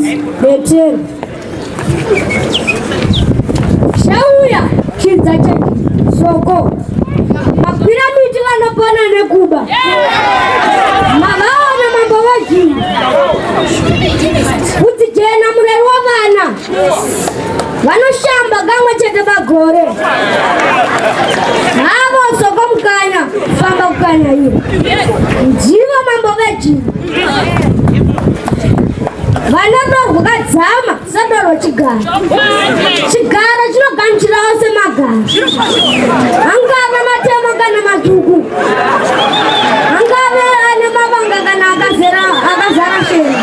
Rwizi Betero. Chauya chidza chesoko makwira miti vanopona nekuba mavaona mambo vajini kuti jena mureri wavana vanoshamba kamwe chete pagore havo soko mukanya famba kukanya iyo ndivo mambo vejini vanodo rwakadzama sadoro chigaro chigaro chinogamuchirawo semagaro angave matema kana matsvuku angave ane mavanga kana akazara shena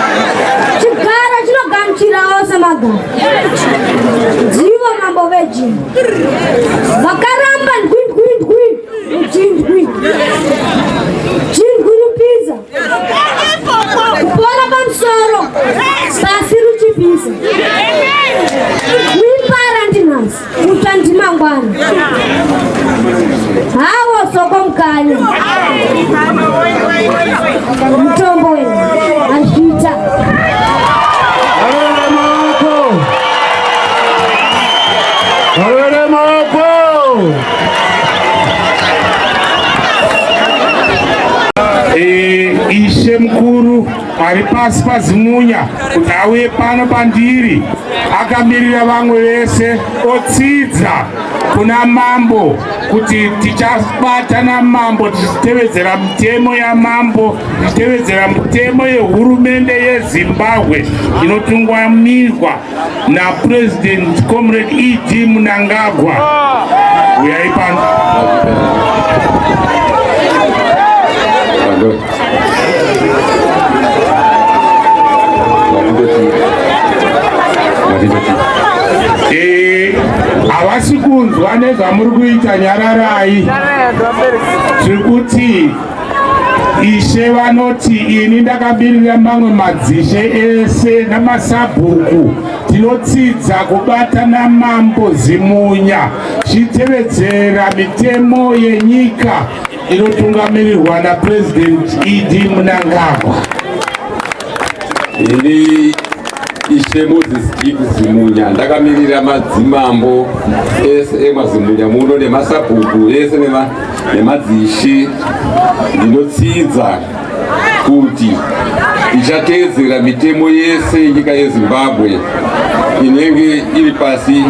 chigaro chinogamuchirawo semagaro ndivo mambo vejini vakaramba ndwindwindwi muchindwi chindwi rupiza kupora pamusoro pasi ruchipisa kuipara ndinhasi kutsva ndimangwana hawo soko mukanya mutombo wenu azviita. Varovere maoko. Eh, Ishe mukuru ari pasi paZimunya kuti auye pano pandiri akamirira vamwe vese otsidza kuna mambo kuti tichabata namambo tichitevedzera mitemo yamambo tichitevedzera mitemo yehurumende yeZimbabwe inotungwamirwa naPresident Comrade ED Mnangagwa. Uyai pano. Eh, havasi kunzwa nezvamuri kuita, nyararai. Tiri kuti Ishe vanoti ini ndakamirira mamwe madzishe ese namasabhuku tinotsidza kubata namambo Zimunya chitevedzera mitemo yenyika inotungamirirwa naPresident ED Mnangagwa. Ini Ishe Moses Jiku Zimunya ndakamirira madzimambo ese emaZimunya muno nemasabhuku ese nemadzishe ndinotsidza kuti tichateedzera mitemo yese yenyika yeZimbabwe inenge iri pasi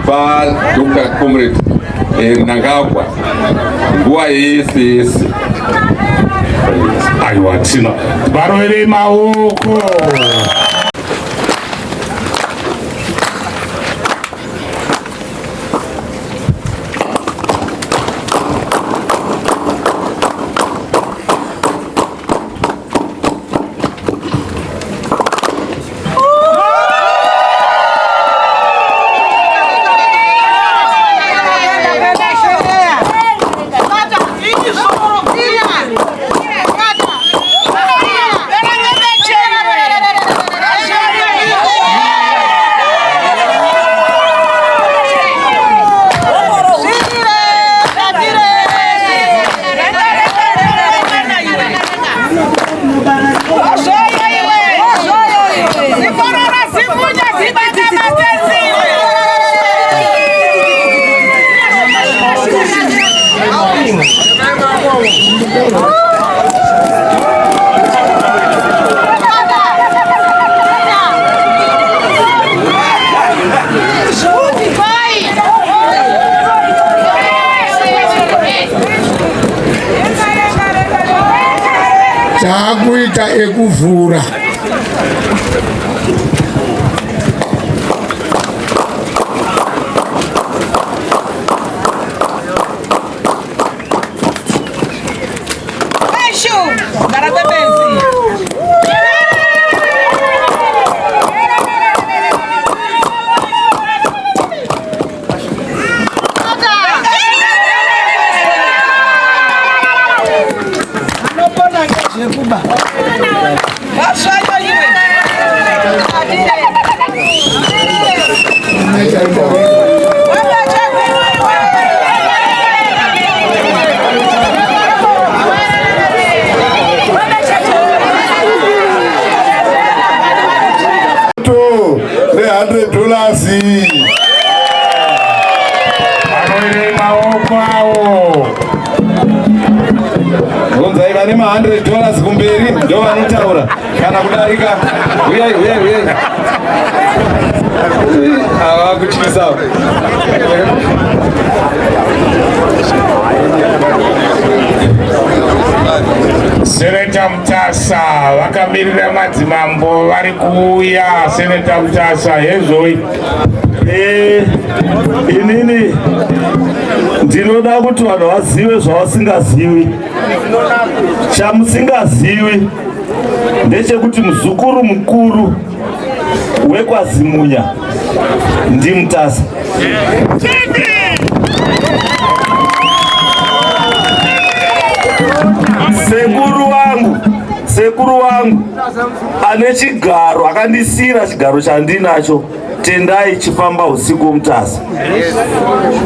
paDr Comrade Mnangagwa nguva yese yese. Aiwa, tina varovere maoko. Taakuita ekuvhura. Varoverei maoko awo. Bvunzai vane ma 100 dollars kumberi ndo vanotaura kana kudarika. Uyai, uyai, uyai. Ava kutyisa. Seneta Mutasa vakamirira madzimambo vari kuuya. Seneta Mutasa hezvoi. Eh, inini ndinoda kuti vanhu vazive zvavasingazivi. Chamusingazivi ndechekuti muzukuru mukuru wekwaZimunya ndiMutasa. Sekuru wangu, sekuru wangu ane chigaro akandisiira chigaro chandinacho Tendai Chifamba usiku Mutasa.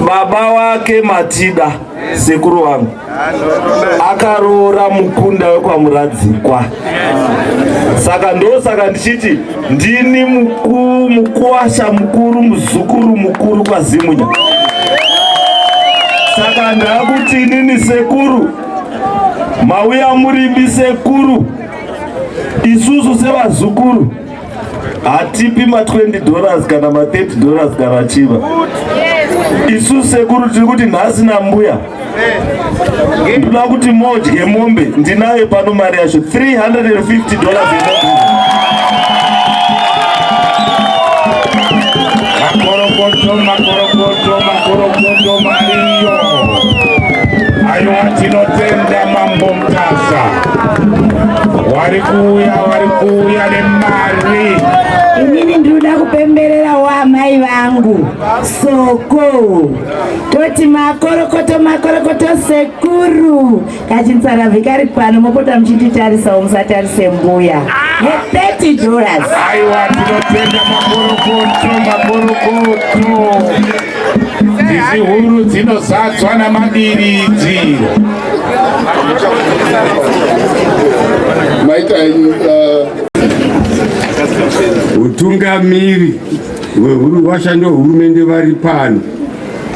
Baba wake Matida sekuru wangu akaroora mukunda wekwaMuradzikwa. Saka ndosaka ndichiti ndini mukuwasha mukuru muzukuru mukuru kwaZimunya. Saka ndakuti inini sekuru mauya murimi sekuru, isusu sevazukuru hatipi ma 20 dollars kana ma 30 dollars kana chiva. Isu sekuru tiri kuti nhasi nambuya ndoda kuti modye mombe, ndinayo pano mari yacho 350 dollars yemombe. Makorokoto, makorokoto, makorokoto mariyo. Aiwa, tinotenda Mambo Mutasa. Wari kuuya, wari kuuya nemari. Inini ndinoda kupemberera waamai vangu Soko. Toti makorokoto, makorokoto sekuru. Kachinzaravi kari pano, mopota muchititarisawo, musatarise mbuya. Ne 30 dollars. Aiwa, tinotenda makorokoto, makorokoto. Nzizi huru dzinozadzwa namadiridzi. Maita henyu. Utungamiri vashandi vehurumende vari pano,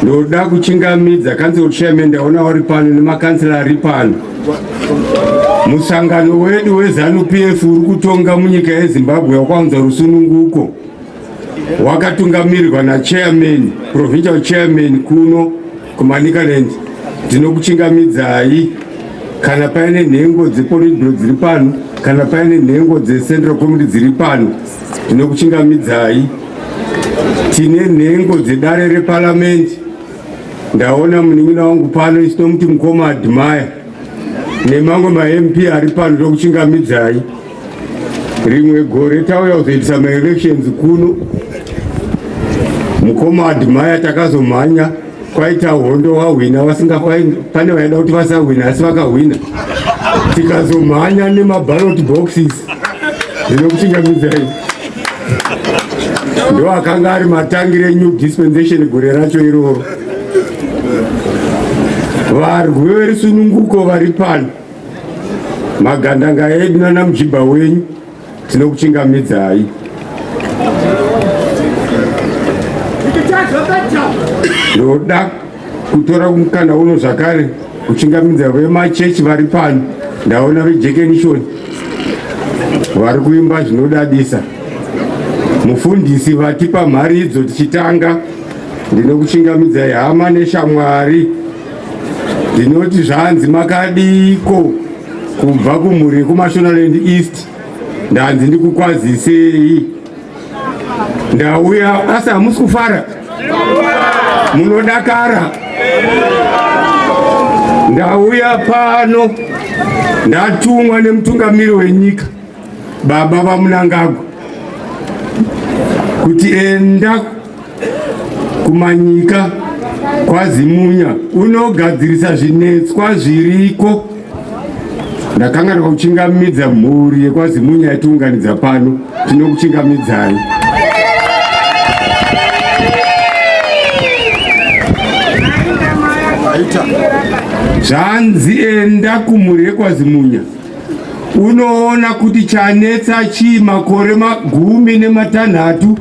ndoda kuchingamidza council chairman, ndaona vari pano, nemakansela ari pano. Musangano wedu weZANU PF uri kutonga munyika yeZimbabwe wakaunza rusununguko, wakatungamirirwa nachairman, provincial chairman kuno kuManicaland. Ndinokuchingamidzai. Kana paine nhengo dzepolitburo dziri pano, kana paine nhengo dzecentral committee dziri pano, ndinokuchingamidzai. Tine nhengo dzedare reparamende, ndaona munin'ina wangu pano, isinomuti mukoma Admire, nemamwe maMP ari pano, ndokuchingamidzai. Rimwe gore tauya kuzoitisa maelections kuno, mukoma Admire, takazomhanya kwaita hondo, wahwina vasinga, pane vaida kuti vasahwina asi vakahwina, tikazomhanya nemaballot boxes. Ndinokuchingamidzai. Ndo akanga ari matangiro enew dispensation gore racho iroro. Varwi verusununguko vari pano, magandanga edu nana mujibha wenyu, tinokuchingamidzai. Ndoda kutora mukana uno zvakare kuchingamidza vemachechi vari pano. Ndaona vejekenishoni vari kuimba zvinodadisa, mufundisi vatipa mharidzo tichitanga. Ndinokuchingamidzai hama neshamwari. Ndinoti zvanzi makadiko kubva kumhuri yekuMashonaland East. Ndanzi ndikukwazisei. Ndauya, asi hamusi kufara, munodakara. Ndauya pano ndatumwa nemutungamiri wenyika, baba vaMunangagwa, kuti enda kumanyika kwaZimunya unogadzirisa zvinetswa zviriko. Ndakanganwa kuchingamidza mhuri yekwaZimunya yatiunganidza pano. Tinokuchingamidzai. Zvanzi enda kumhuri yekwaZimunya unoona kuti chanetsa chii. Makore 16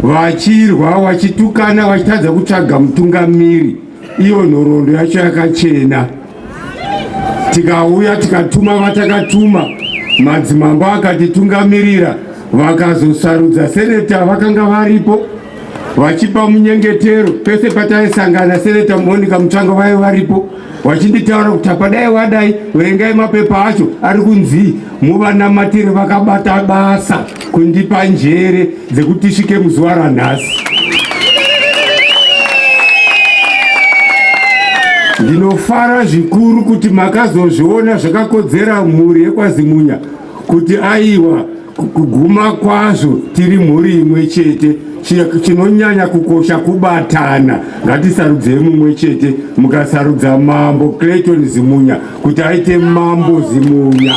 vachirwa, vachitukana, vachitadza kutsvaga mutungamiri. Iyo nhoroondo yacho yakachena. Tikauya tikatuma vatakatuma, madzimambo akatitungamirira, vakazosarudza seneta vakanga varipo vachipa munyengetero pese pataisangana. Seneta Monica Mutsvanga vaive varipo vachinditaura kuti apadai wadai, verengai mapepa acho ari kunzii, muvanamatiri. Vakabata basa kundipa njere dzekuti tisvike muzuva ranhasi. Ndinofara zvikuru kuti makazozviona zvakakodzera mhuri yekwaZimunya kuti aiwa, kuguma kwazvo tiri mhuri imwe chete. Chinonyanya kukosha kubatana. Ngatisarudzei mumwe chete, mukasarudza Mambo Clayton Zimunya kuti aite Mambo Zimunya.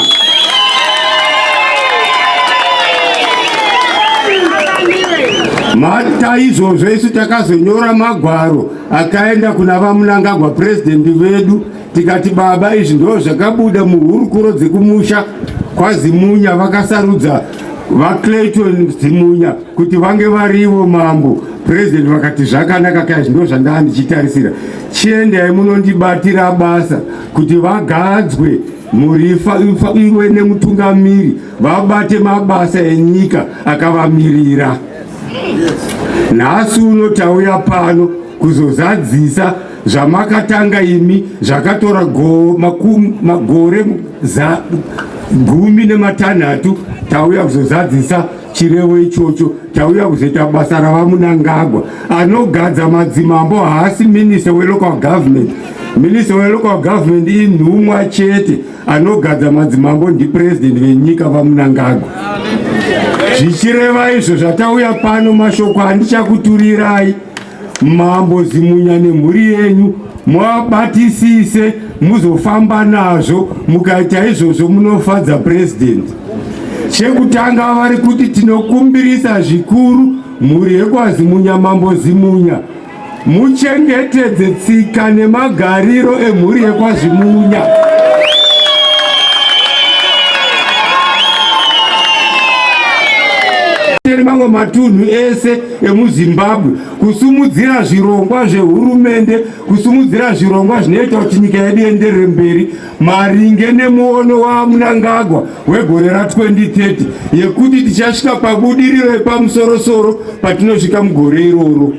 Mata izvozvo, isu takazonyora magwaro akaenda kuna VaMunangagwa, purezidendi vedu, tikati, "Baba, izvi ndo zvakabuda muhurukuro dzekumusha kwaZimunya. Vakasarudza VaClayton Zimunya kuti vange varivo mambo." Purezidendi vakati, "Zvakanaka ka, izvi ndo zvandaa ndichitarisira. Chiendai munondibatira basa kuti vagadzwe, mhuri ive nemutungamiri, vabate mabasa enyika akavamirira." Nhasi uno tauya pano kuzozadzisa zvamakatanga imi, zvakatora magore 16. Tauya kuzozadzisa chirevo ichocho. Tauya kuzoita basa ravaMunangagwa. Anogadza madzimambo haasi minister welocal government. Minister welocal government inhumwa chete. Anogadza madzimambo ndipurezidendi venyika, VaMunangagwa. Zvichireva izvo zvatauya pano, mashoko andichakuturirai, Mambo Zimunya nemhuri yenyu, muabatisise, muzofamba nazvo. Mukaita izvozvo munofadza purezidendi. Chekutanga, vari kuti tinokumbirisa zvikuru mhuri yekwaZimunya, Mambo Zimunya, muchengetedze tsika nemagariro emhuri yekwaZimunya. Mamwe matunhu ese emuZimbabwe, kusumudzira zvirongwa zvehurumende, kusumudzira zvirongwa zvinoita kuti nyika yedu ienderere mberi maringe nemuono waMunangagwa wegore ra2030, yekuti tichasvika pabudiriro yepamusorosoro patinosvika mugore iroro.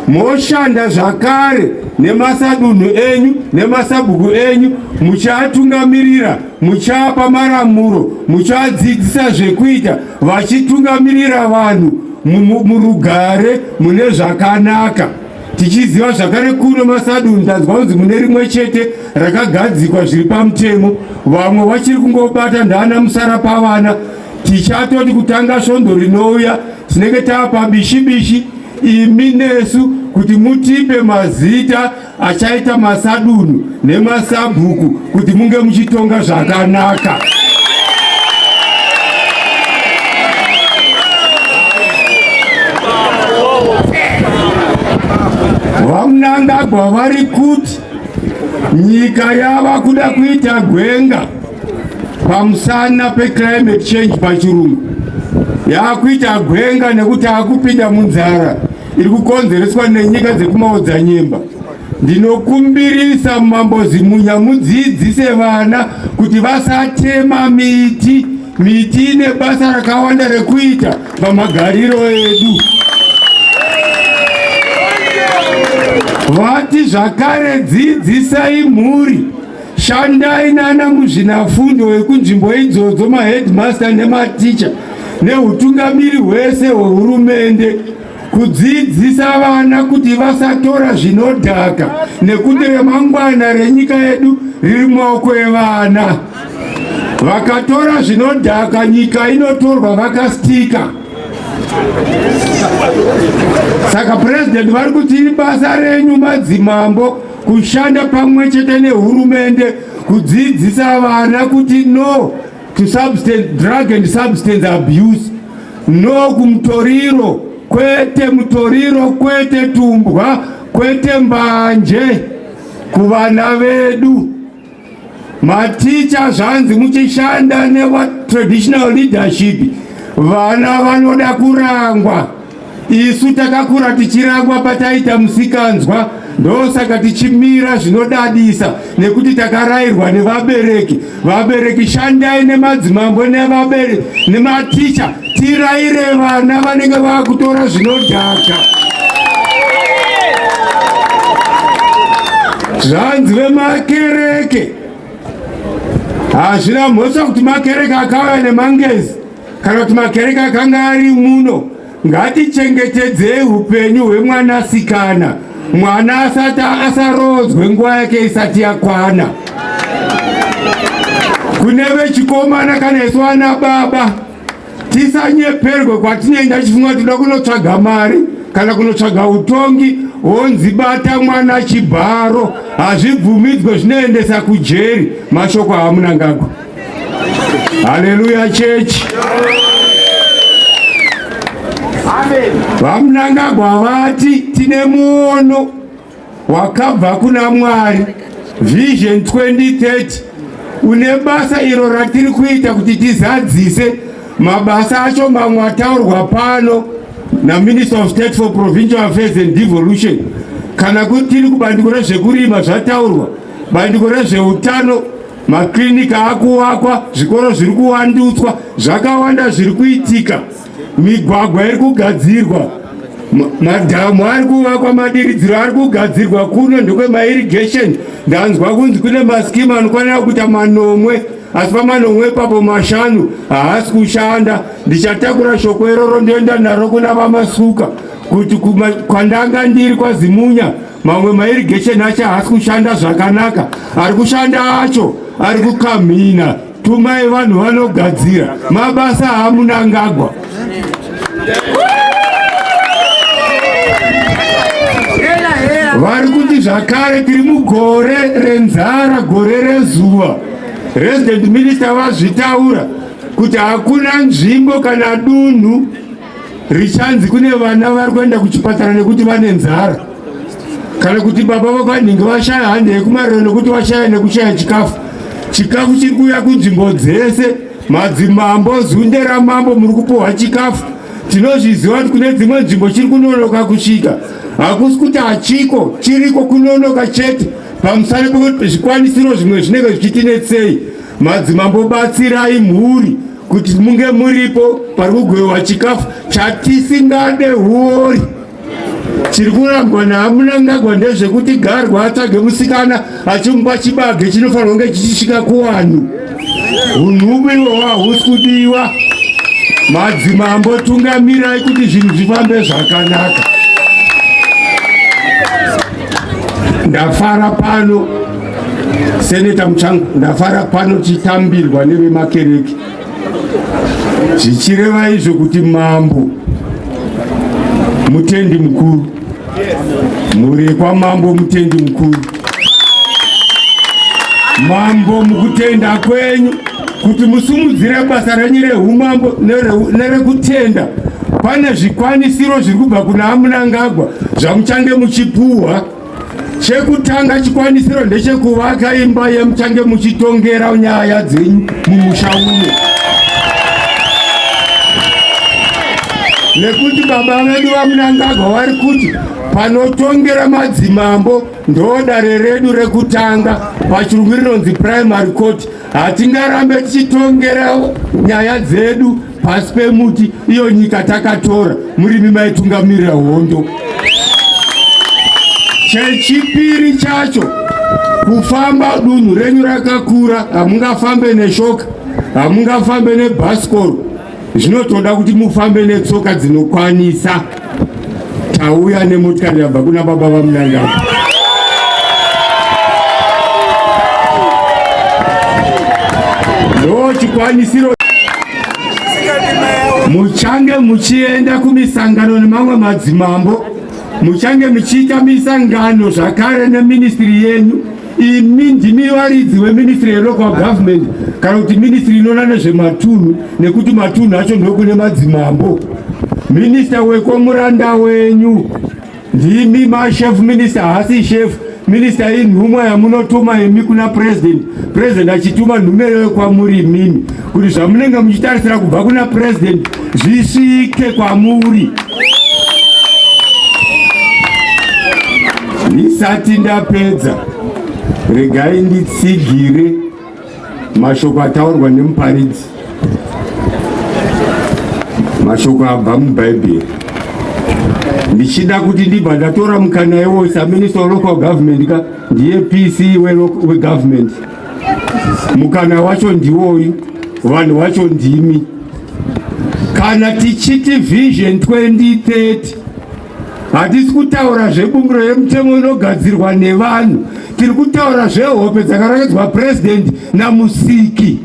Moshanda zvakare nemasadunhu enyu nemasabhuku enyu, muchiatungamirira, muchiapa maramuro, muchiadzidzisa zvekuita, vachitungamirira vanhu murugare, mune zvakanaka. Tichiziva zvakare kuno masadunhu, ndanzwa kunzi mune rimwe chete rakagadzikwa zviri pamutemo, vamwe vachiri kungobata ndana musara pavana. Tichatoti kutanga svondo rinouya tinenge tava bishi bishi imi nesu kuti mutipe mazita achaita masadunhu nemasabhuku kuti munge muchitonga zvakanaka. VaMunangagwa vari kuti nyika yava kuda kuita gwenga pamusana peclimate change, pachirungu yakuita gwenga nekuti akupinda munzara iri kukonzereswa nenyika dzekumaodzanyemba. Ndinokumbirisa Mambo Zimunya mudzidzise vana kuti vasatema miti. Miti ine basa rakawanda rekuita pamagariro edu. Vati zvakare, dzidzisai mhuri, shandai nana muzvinafundo wekunzvimbo idzodzo, maheadmaster nematicha neutungamiri hwese hwehurumende, kudzidzisa vana kuti vasatora zvinodhaka, nekuti remangwana renyika yedu riri mumaoko evana. Vakatora zvinodhaka, nyika inotorwa vakastika. Saka purezidendi vari kuti basa renyu madzimambo kushanda pamwe chete nehurumende kudzidzisa vana kuti no to substance, drug and substance abuse, no kumutoriro, kwete mutoriro, kwete tumbwa, kwete mbanje kuvana vedu. Maticha, zvanzi muchishanda nevatraditional leadership, vana vanoda kurangwa. Isu takakura tichirangwa pataita musikanzwa. Ndosaka tichimira zvinodadisa nekuti takarayirwa nevabereki. Vabereki shandai nemadzimambo nevabereki nematicha tirayire vana vanenge vakutora zvinodhaka. Zvanzi vemakereke hazvina mhosva kuti makereke akauya nemangezi kana kuti makereke akanga ari muno. Ngatichengetedzei upenyu hwemwanasikana, mwana asati asaroodzwe nguva yake isati yakwana. Kune vechikomana kana isu ana baba tisanyeperwe kwatinoenda tichifunga kuti toda kunotsvaga mari kana kunotsvaga utongi, wonzi bata mwana chibharo, hazvibvumidzwe, zvinoendesa kujeri. Mashoko aMnangagwa. Haleluya chechi. VaMnangagwa vati tine muono wakabva kuna Mwari, Vision 2030 une basa iro ratiri kuita kuti tizadzise mabasa acho mamwe ataurwa pano naMinister of State for Provincial Affairs and Devolution, kana kuti tiri kubandiko rezvekurima zvataurwa, bandiko rezveutano, maklinika akuvakwa, zvikoro zviri kuvandutswa, zvakawanda zviri kuitika, migwagwa iri kugadzirwa, madhamu ari kuvakwa, madiridziro ari kugadzirwa kuno ndekwemairrigation. Ndanzwa kunzi kune maskimu anokwanira kuita manomwe, asi pamanomwe ipapo mashanu haasi kushanda. Ndichatakura shoko iroro ndoenda naro kuna VaMasuka kuti kwandanga ndiri kwaZimunya mamwe mairrigation acho haasi kushanda zvakanaka, ari kushanda acho ari kukamhina. Tumai vanhu vanogadzira mabasa aMnangagwa. Vari kuti zvakare tiri mugore renzara, gore rezuva. Resident Minister vazvitaura kuti hakuna nzvimbo kana dunhu richanzi kune vana vari kuenda kuchipatara nekuti vane nzara, kana kuti baba vekwanhingi vashaya hande yekumariro nekuti vashaya nekushaya chikafu. Chikafu chiri kuuya kunzvimbo dzese. Madzimambo, zunde ramambo, muri kupuhwa chikafu. Tinozviziva kuti kune dzimwe nzvimbo chiri kunonoka kusvika. Hakusi kuti hachiko, chiriko, kunonoka chete pamusana pekuti zvikwanisiro zvimwe zvinenge zvichitinetsei. Madzimambo, batsirai mhuri kuti munge muripo pari kugovewa chikafu. Chatisingade huori. Chiri kurambwa naMnangagwa ndezvekuti garwa atsvage musikana achimupa chibage chinofanirwa kunge chichisvika kuvanhu. Unhubu iwowo hahusi kudiwa. Madzimambo, tungamirai kuti zvinhu zvifambe zvakanaka. Ndafara pano, Seneta Mutsvangu, ndafara pano tichitambirwa nevemakereke, zvichireva izvo kuti mambo mutendi mukuru, mhuri yekwamambo mutendi mukuru. Mambo, mukutenda kwenyu kuti musumudzire basa renyu rehumambo nerekutenda, pane zvikwanisiro zviri kubva kuna Mnangagwa zvamuchange muchipuhwa. Chekutanga chikwanisiro ndechekuvaka imba yemuchange muchitongera nyaya dzenyu mumusha uno, nekuti baba vedu vaMnangagwa vari kuti panotongera madzimambo ndo dare redu rekutanga, pachirungu rinonzi primary court. Hatingarambe tichitongera nyaya dzedu pasi pemuti, iyo nyika takatora murimi maitungamirira hondo. Chechipiri chacho, kufamba dunhu renyu rakakura, hamungafambe neshoka, hamungafambe nebhasikoro, zvinotoda kuti mufambe netsoka dzinokwanisa. Tauya nemotikari yabva kuna baba vaMnangagwa. Ndo chikwanisiro. Muchange muchienda kumisangano nemamwe madzimambo, muchange muchiita misangano zvakare neministry yenyu. Imi ndimi varidzi veministry yelocal government kana kuti ministry inoona nezvematunhu, nekuti matunhu acho ndokune madzimambo. Minista wekomuranda wenyu ndimi machef minister, haasi chef minister, inhumwa yamunotuma imi kuna president, president achituma nhume iyoyo kwamuri imimi kuti zvamunenge muchitarisira kubva kuna president zvisvike kwamuri. Ndisati ndapedza, regai nditsigire mashoko ataurwa nemuparidzi, mashoko abva muBhaibheri. Ndichida kuti ndibva ndatora mukana iwoyo saMinister of Local Government ka ndiye PC wegovernment. Mukana wacho ndiwoyu, vanhu vacho ndimi. Kana tichiti Vision 2030, hatisi kutaura zvebumbiro yemutemo inogadzirwa nevanhu, tiri kutaura zvehope dzakarakedzwa President naMusiki.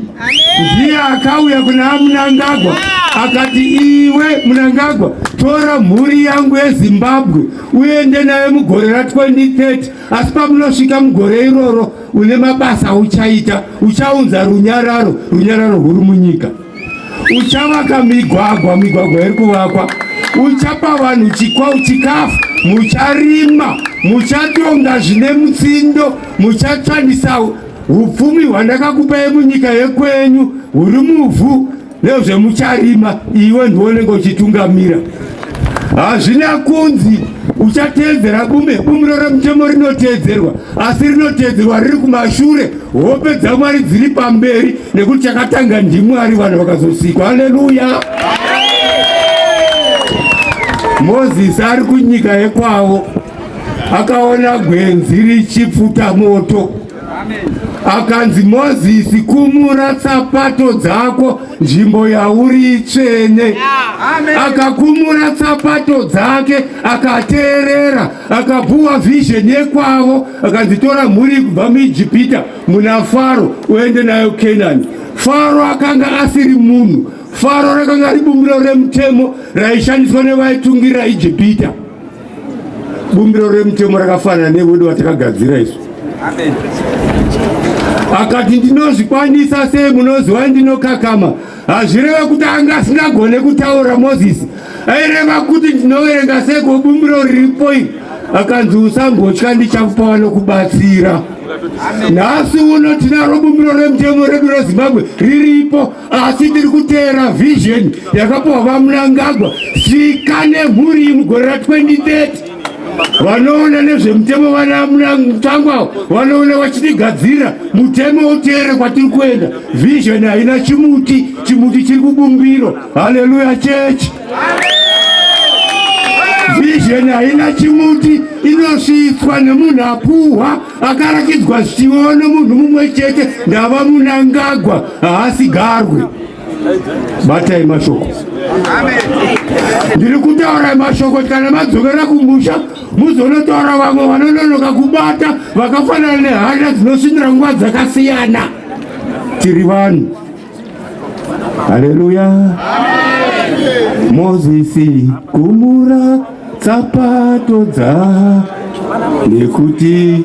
Ndiye akauya kuna Mnangagwa akati, "Iwe Mnangagwa, tora mhuri yangu yeZimbabwe uende nayo mugore ra2030, asi pamunosvika mugore iroro une mabasa uchaita. Uchaunza runyararo, runyararo huri munyika. Uchavaka migwagwa, migwagwa iri kuvakwa. Uchapa vanhu chikafu, mucharima, muchatonga zvine mutsindo, muchatsvanisa upfumi hwandakakupai munyika yekwenyu huri muvhu nezvemucharima. Iwe ndiwonenge uchitungamira." Hazvina kunzi uchateedzera bume bumbiro remutemo rinoteedzerwa, asi rinoteedzerwa riri kumashure, hope dzaMwari dziri pamberi, nekuti chakatanga ndiMwari, vanhu vakazosikwa. Haleluya! Mozisi ari kunyika yekwavo akaona gwenzi richipfuta moto. Akanzi, "Mozisi, kumura tsapato dzako, nzvimbo yauri itsvene." Akakumura tsapato dzake, akateerera, akapuwa vision yekwavo. Akanzi, "Tora mhuri kubva muIjipita muna Faro uende nayo Kenani." Faro akanga asiri munhu. Faro rakanga ribumbiro remutemo raishandiswa nevaitungirira Ijipita. Bumbiro remutemo rakafanana newedu watakagadzira isu. Akati, "Ndinozvikwanisa sei? Munoziva ndinokakama." Hazvireva kuti anga asingagone kutaura Mozisi, aireva kuti, "Ndinoverenga sei kobumbiro riripo iri?" Akanzi, "Usangotya, ndichakupa vanokubatsira." Nhasi uno tinaro bumbiro remutemo redu reZimbabwe riripo, asi tiri kuteera vision yakapiwa vaMnangagwa: svika nemhuri mugore ra2030. Vanoona nezvemutemo vana Mutsvangwa vanoona vachitigadzira mutemo uteere kwatiri kuenda. Vision haina chimuti, chimuti chiri kubumbiro. Haleluya, chechi! Vision haina chimuti, inosvitswa nemunhu apuhwa, akarakidzwa chiono, munhu mumwe chete, ndava Mnangagwa, haasi garwe. Batai mashoko ndiri kutaura, mashoko kana madzokera kumusha muzonotaura vamwe vanononoka kubata, vakafanana nehana dzinosvindira nguva dzakasiyana. Tiri vanhu. Haleluya! Mozisi, kumura tsapato dza nekuti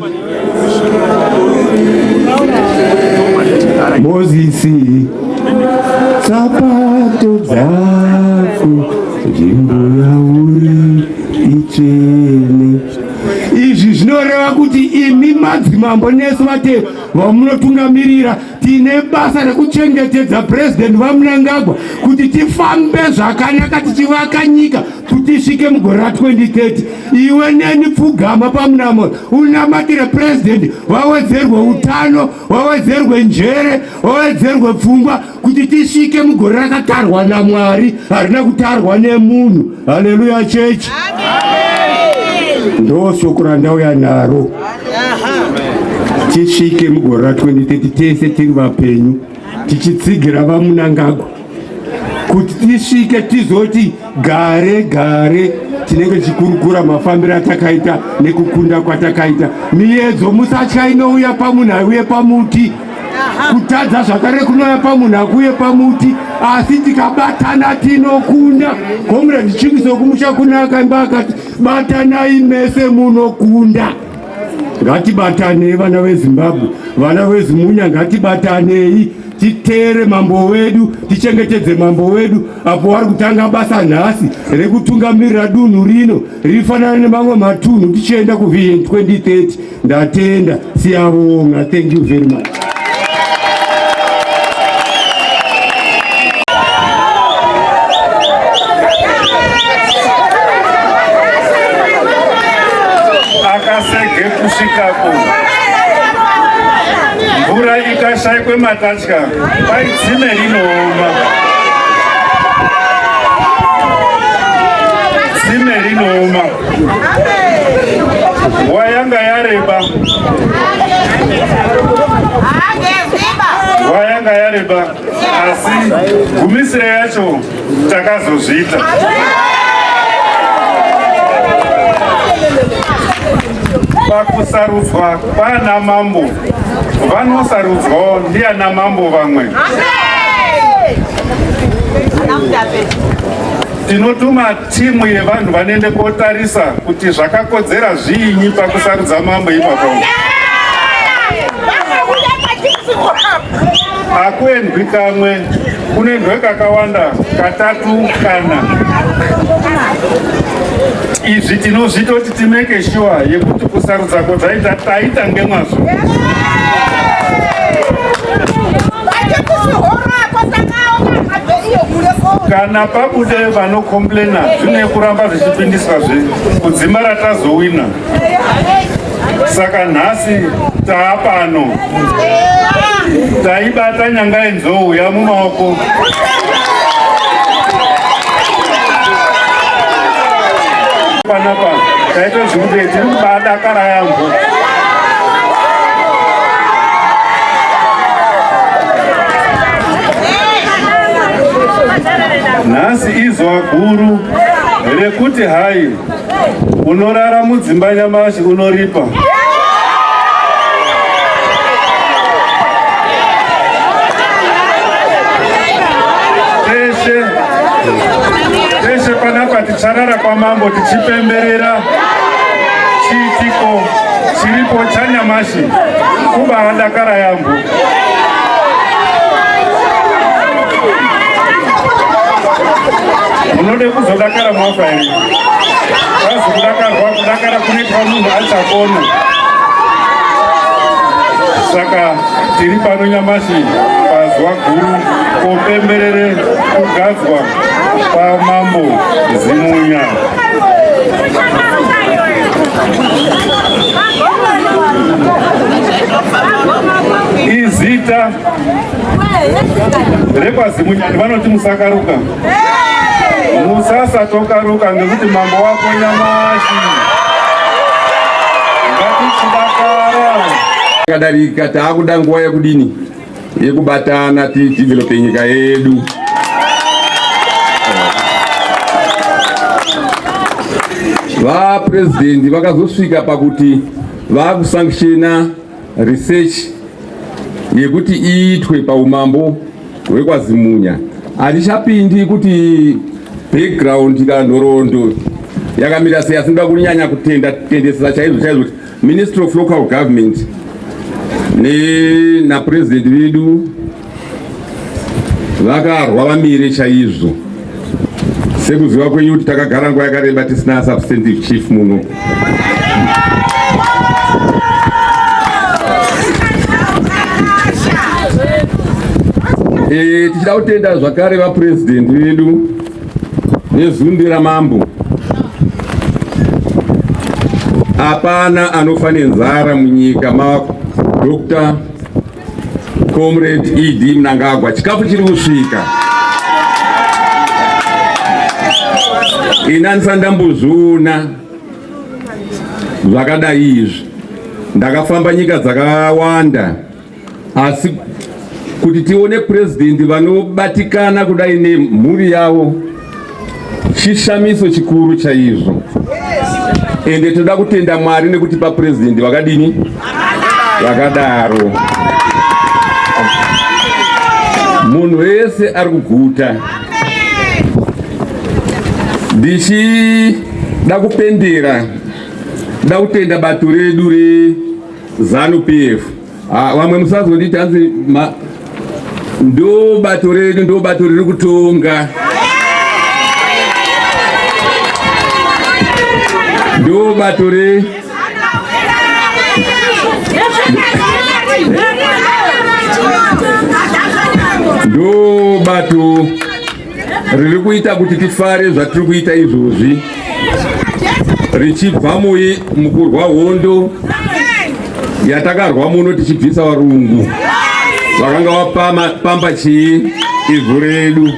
Mozisi, tsapato dzako, nzvimbo yauri itsvene. Izvi zvinoreva kuti imi madzimambo nesu vate vamunotungamirira tine basa rekuchengetedza Purezidendi vaMnangagwa kuti tifambe zvakanaka tichivaka nyika kuti tisvike mugore ra2030. Iwe neni, pfugama pamunamo unamatire Purezidendi, vawedzerwe utano, vawedzerwe njere, vawedzerwe pfungwa kuti tisvike mugore rakatarwa naMwari, harina kutarwa nemunhu. Haleluya, chechi! Ndo shoko randauya naro: tisvike mugore ra2030 tese tiri vapenyu, tichitsigira vaMnangagwa kuti tisvike, tizoti gare gare tinenge tichikurukura mafambiro atakaita nekukunda kwatakaita miedzo. Musatya, inouya pamunhu aiuye pamuti. Kutadza zvakare kunouya pamunhu akuuye pamuti, asi tikabatana tinokunda. Comrade Chingiso kumusha kunaka imba akati, "Batanai mese munokunda." Ngatibatanei, vana veZimbabwe, vana veZimunya, ngatibatanei titeere mambo wedu, tichengetedze mambo wedu apo vari kutanga basa nhasi rekutungamirira dunhu rino rifanana nemamwe matunhu, tichienda kuVision 2030. Ndatenda, siyabonga. Thank you very much. Akasegerera. Mvura ikashaikwe matatya, kwai tsime rinooma. Tsime rinooma. Nguva yanga yareba. Nguva yanga yareba, asi gumisiro yacho takazozviita. Pakusarudzwa kwana mambo, vanosarudzwawo ndiana mambo vamwe. Tinotuma timu yevanhu vanoende kotarisa kuti zvakakodzera zviinyi pakusarudza mambo ipapo. Hakuendwi kamwe, kunoendwe kakawanda, katatu kana. Izvi tinozvitoti timeke shuwa yekuti kusarudza kwataita taita ngemazvo. Kana pabude vanocomplaina zvine kuramba zvichipindiswa zve kudzimara tazowina. Saka nhasi taapano, taibata nyanga yenzou yamumaoko. Panapa taita zvekuti tiri kubadakara yambo. Nhasi izuva guru rekuti hai unorara mudzimba nyamashi unoripa. Teshe teshe panapa ticharara kwamambo tichipemberera chiitiko chiripo chanyamashi kubaadakara yambo. Munode kuzodakara mwafa here? Kwazi kudakarwa, kudakara kunoitwa munhu achakona. Saka tiri pano nyamashi pazuva guru kopemberere kugadzwa kwamambo Zimunya. Izita rekwaZimunya vanoti musakaruka, musasatokaruka ngekuti mambo wako nyamashi ngatichidakara. Kadarika taakuda nguva yekudini yekubatana tidevelope nyika yedu. Vapresident vakazosvika pakuti vakusanctiona research yekuti iitwe paumambo hwekwaZimunya. Hatichapindi kuti background kana nhoroondo yakamira sei, asi ndoda kunyanya kutenda tendesesa chaizvo chaizvo kuti Ministry of Local Government napresident vedu vakarwa vamire chaizvo. Sekuziva kwenyu kuti takagara nguva yakareba tisina substantive chief muno. Tichida kutenda zvakare vapresident vedu nezunde ramambo. Hapana anofa nenzara munyika ma Dr. Comrade ED Mnangagwa, chikafu chiri kusvika. Ini andisati ndambozviona zvakadai izvi. Ndakafamba nyika dzakawanda, asi kuti tione president vanobatikana kudai nemhuri yavo chishamiso chikuru chaizvo. Ende toda kutenda Mwari nekuti pa president vakadini vakadaro. Munhu wese ari kuguta. Ndichida kupendera, nda kutenda bato redu reZANU PF. Vamwe musazonditi hanzi ndo bato redu, ndo bato riri kutonga, ndo bato re ndo bato riri kuita kuti tifare zvatiri kuita izvozvi, richibva mukurwa hondo. Yatakarwa muno tichibvisa varungu vakanga vapamba chii ivhu redu.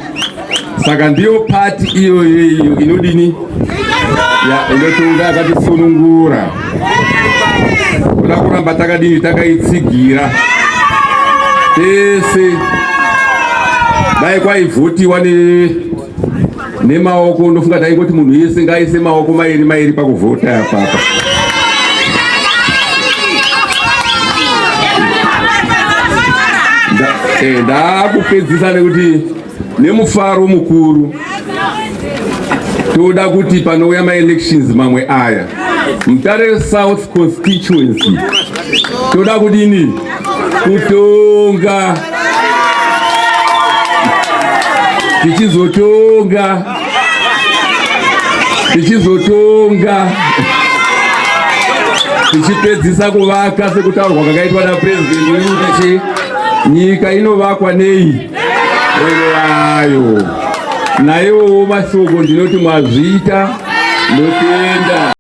Saka ndiyo pati iyoyo iyo inodini inotonga yakatisunungura. Toda kuramba takadini takaitsigira tese. Dai kwaivhotiwa nemaoko, ndofunga taingoti munhu yese ngaise maoko mairi mairi pakuvhota apapa. Ndakupedzisa nekuti nemufaro mukuru toda kuti panouya maelections mamwe aya, Mutare South constituency toda kudini? Kutonga, tichizotonga, tichizotonga, tichipedzisa kuvaka sekutaurwa kwakaitwa napurezidendi wedu kuti nyika inovakwa nei vayo. Naiwowo mashoko ndinoti mwazviita, ndotenda.